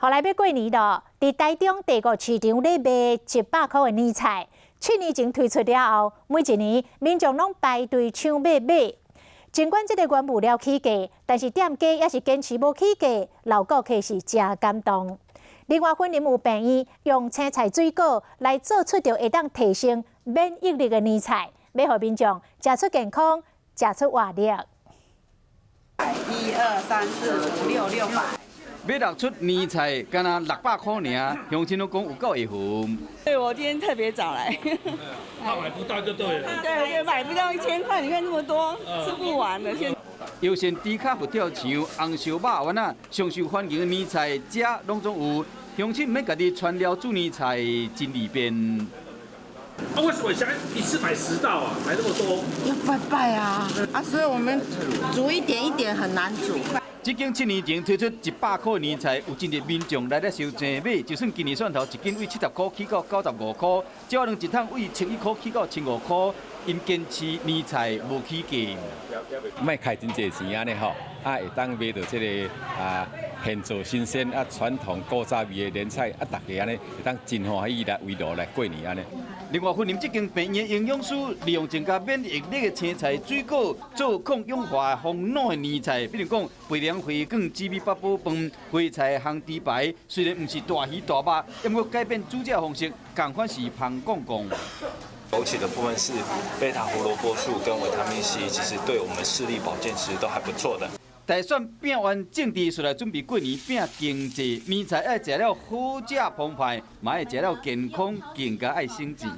予來欲過年囉，佇台中第五市場咧賣100箍的年菜，7年前推出了後，每一年民眾攏排隊搶欲買。儘管這个原物料起價，但是店家也是堅持無起價，老顧客是誠感動。另外，雲林有病院用青菜水果來做出著會當提升免疫力的年菜，欲予民眾食出健康，食出活力。一二三四五六六百。欲六出年菜，干焦600箍爾，鄉親攏講有夠會分。對，我今天特別早來。怕買不到就對了。對對，買不到1000塊，你看這麼多，吃不完的。現悠閒豬跤佛跳牆、紅燒肉丸仔，上受歡迎的年菜，遮攏總有。鄉親毋免家己汆料煮年菜，真利便。啊，為什麼想一次買10道啊？買那麼多？要拜拜啊！啊，所以我們煮一點一點很難煮。這間7年前推出100箍年菜，有真濟民眾來咧收錢買。就算今年蒜頭一斤為70箍起到95箍，椒仔卵一桶為1100起到1500箍，𪜶堅持年菜無起價。莫開真濟錢按呢吼，啊會當買著這个啊現做新鮮啊傳統古早味的年菜，啊大家按呢會當真歡喜來圍爐來過年按呢。另外，雲林這間病院營養師利用增加免疫力的青菜水果做抗氧化防老的年菜，比如講白涼花卷、紫米八寶飯、花菜烘豬排，雖然毋是大魚大肉，毋過改變煮食方式，仝款是芳逛逛。枸杞的部分是貝塔胡蘿蔔素跟維他命 C，其實對我們視力保健其實都還不錯的。大選拼完政治，出來準備過年拼經濟，年菜愛食了好食澎湃，嘛愛食了健康，更加愛省錢。